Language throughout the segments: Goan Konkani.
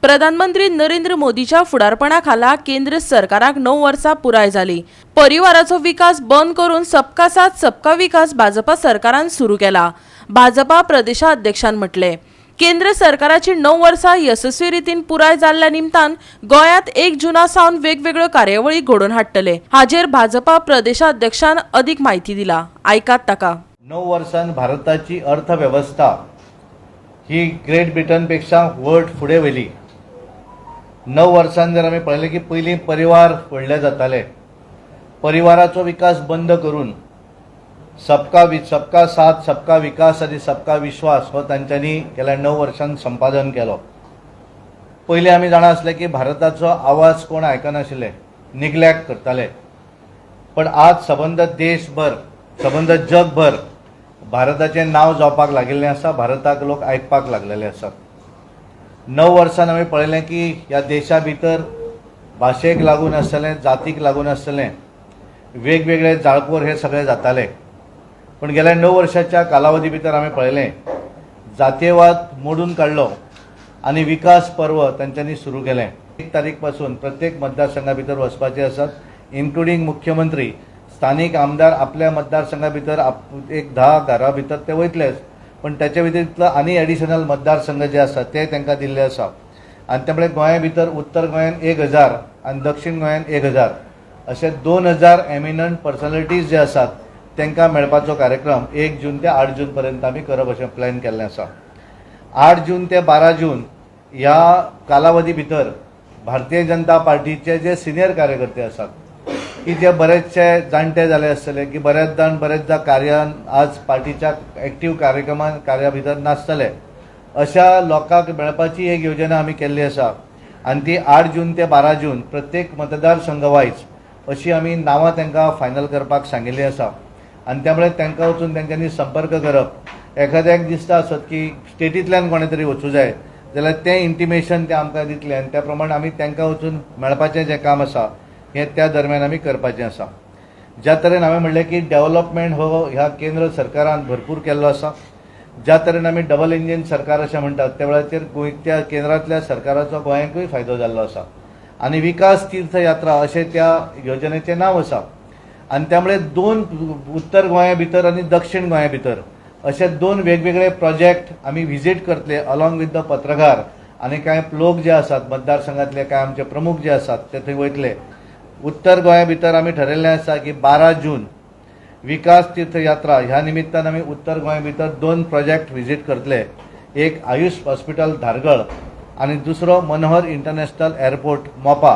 प्रधानमंत्री नरेंद्र मोदीच्या फुडारपणा खाला केंद्र सरकाराक 9 वर्सां पुराय जाली. परिवाराचो विकास बंद करून सबका साथ सबका विकास भाजपा सरकारान सुरू केला, भाजपा प्रदेशाध्यक्षान म्हटलें. केंद्र सरकाराची 9 वर्सां येसस्वी रितीन पुराय जाल्ल्या निमतान गोंयांत 1 जुना सावन वेगवेगळ्यो कार्यावळी घडोवन हाडटले. हाजेर भाजपा प्रदेशाध्यक्षान अदीक म्हायती दिला, आयकात ताका. 9 वर्सां भारताची अर्थवेवस्था ही ग्रेट ब्रिटनपेक्षा व्हड फुडें व्हेली. 9 वर्सां जर आमी पळयलें की पयलीं परिवार व्हडले जाताले, परिवाराचो विकास बंद करून सबका साथ सबका विकास आनी सबका विश्वास हो तांच्यांनी गेल्या 9 वर्सांत संपादन केलो. पयलीं आमी जाणा आसले की भारताचो आवाज कोण आयकनाशिल्ले, निग्लेक्ट करताले, पण आज सबंद देशभर, सबंद जगभर भारताचें नांव जावपाक लागिल्लें आसा, भारताक लोक आयकपाक लागलेले आसात. 9 वर्सां आमी पळयलें की ह्या देशा भितर भाशेक लागून आसतलें, जातीक लागून आसतलें, वेगवेगळे जाळपोर हे सगळे जाताले, पण गेल्या 9 वर्साच्या कालावधी भितर आमी पळयलें जातीयवाद मोडून काडलो आनी विकास पर्व तांच्यांनी सुरू केलें. 1 तारीख पासून प्रत्येक मतदारसंघा भितर वचपाचे आसात, इन्क्लुडींग मुख्यमंत्री, स्थानीक आमदार आपल्या मतदारसंघा भितर एक 10 घरां भितर ते वयतलेच, पण त्याच्या व्यतिरिक्त आनी एडिशनल मतदारसंघ जे आसा ते तांकां दिल्ले आसा. आनी त्यामुळे गोंया भितर उत्तर गोंयान 1000 आनी दक्षिण गोंयान 1000 अशे 2000 एमिनंट पर्सनॅलिटीज जे आसात तांकां मेळपाचो कार्यक्रम 1 जून ते 8 जून पर्यंत आमी करप अशें प्लॅन केल्लें आसा. 8 जून ते 12 जून ह्या कालावधी भितर भारतीय जनता पार्टीचे जे सिनियर कार्यकर्ते आसात की जे बरेचशे जाणटे जाले आसतले, की बऱ्याच जाण बरेचदा कार्यान आज पार्टीच्या एक्टीव कार्यक्रमान कार्या भितर नासतले, अशा लोकांक मेळपाची एक योजना आमी केल्ली आसा. आनी ती 8 जून ते 12 जून प्रत्येक मतदारसंघ वायज अशी आमी नांवां तांकां फायनल करपाक सांगिल्ली आसा. आनी त्यामुळे तांकां वचून तांच्यांनी संपर्क करप, एखाद्याक दिसता आसत की स्टेटींतल्यान कोणें तरी वचूं जाय जाल्यार तें इंटिमेशन तें आमकां दितलें आनी त्या प्रमाणे आमी तांकां वचून मेळपाचें जें काम आसा हें त्या दरम्यान आमी करपाचें आसा. ज्या तरेन हांवें म्हणलें की डेव्हलपमेंट हो ह्या केंद्र सरकारान भरपूर केल्लो आसा, ज्या तरेन आमी डबल इंजीन सरकार अशें म्हणटात त्या वेळाचेर गोंयच्या केंद्रांतल्या सरकाराचो गोंयांकूय फायदो जाल्लो आसा आनी विकास तीर्थयात्रा अशें त्या योजनेचें नांव आसा. आनी त्यामुळे 2 उत्तर गोंया भितर आनी दक्षिण गोंया भितर अशे 2 वेगवेगळे प्रोजेक्ट आमी व्हिजीट करतले अलॉंग विथ the पत्रकार आनी कांय लोक जे आसात मतदारसंघातले, कांय आमचे प्रमुख जे आसात ते थंय वयतले. उत्तर गोंया भितर आमी ठरयल्लें आसा की 12 जून विकास तीर्थयात्रा ह्या निमित्तान आमी उत्तर गोंया भितर 2 प्रोजेक्ट व्हिजीट करतले. एक आयुष हॉस्पिटल धारगळ आनी दुसरो मनोहर इंटरनॅशनल एअरपोर्ट मोपा.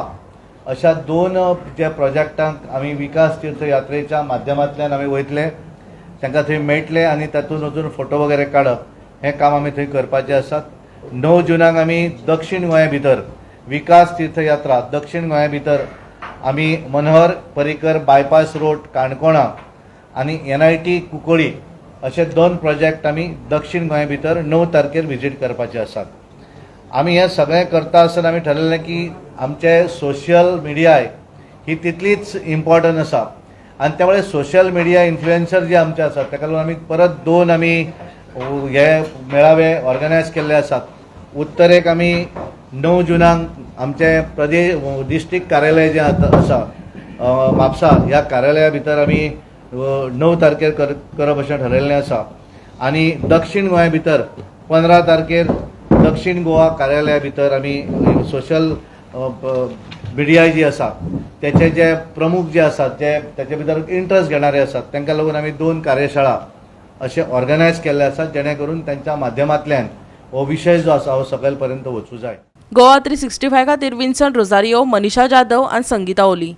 अशा 2 जे प्रोजेक्टांक आमी विकास तीर्थयात्रेच्या माध्यमांतल्यान आमी वयतले, तांकां थंय मेळटले आनी तातूंत वचून फोटो वगैरे काडप हें काम आमी थंय करपाचें आसात. 9 जुनाक आमी दक्षिण गोंया भितर विकास तीर्थयात्रा दक्षिण गोंया भितर आमी मनोहर पर्रीकर बायपास रोड काणकोणा आनी NIT Cuncolim अशे 2 प्रोजेक्ट आमी दक्षिण गोंया भितर 9 तारखेर व्हिजीट करपाचे आसात. आमी हें सगळें करता आसतना आमी ठरयलें की आमचे सोशल मिडियाय ही तितलीच इम्पॉर्टंट आसा आनी त्यामुळे सोशल मिडिया इन्फ्लुएन्सर जे आमचे आसात ताका लागून आमी परत 2 आमी हे मेळावे ऑर्गनायज केल्ले आसात. उत्तरेक आमी 9 जुनाक आमचे प्रदेश डिस्ट्रिक्ट कार्यालय जें आसा म्हापसा ह्या कार्यालया भितर आमी 9 तारखेर करप अशें ठरयल्लें आसा. आनी दक्षिण गोंया भितर 15 तारखेर दक्षिण गोवा कार्यालया भितर आमी सोशल मिडिया जी आसा त्याचे जे प्रमुख जे आसात जे त्याचे भितर इंट्रस्ट घेणारे आसात तांकां लागून आमी 2 कार्यशाळा अशे ऑर्गनायज केल्ले आसात जेणे करून तांच्या माध्यमांतल्यान हो विशय जो आसा हो सकयल पर्यंत वचूं जाय. गोवा 365 खातीर विन्सन रोजारियो, मनीषा जाधव आनी संगीता ओली.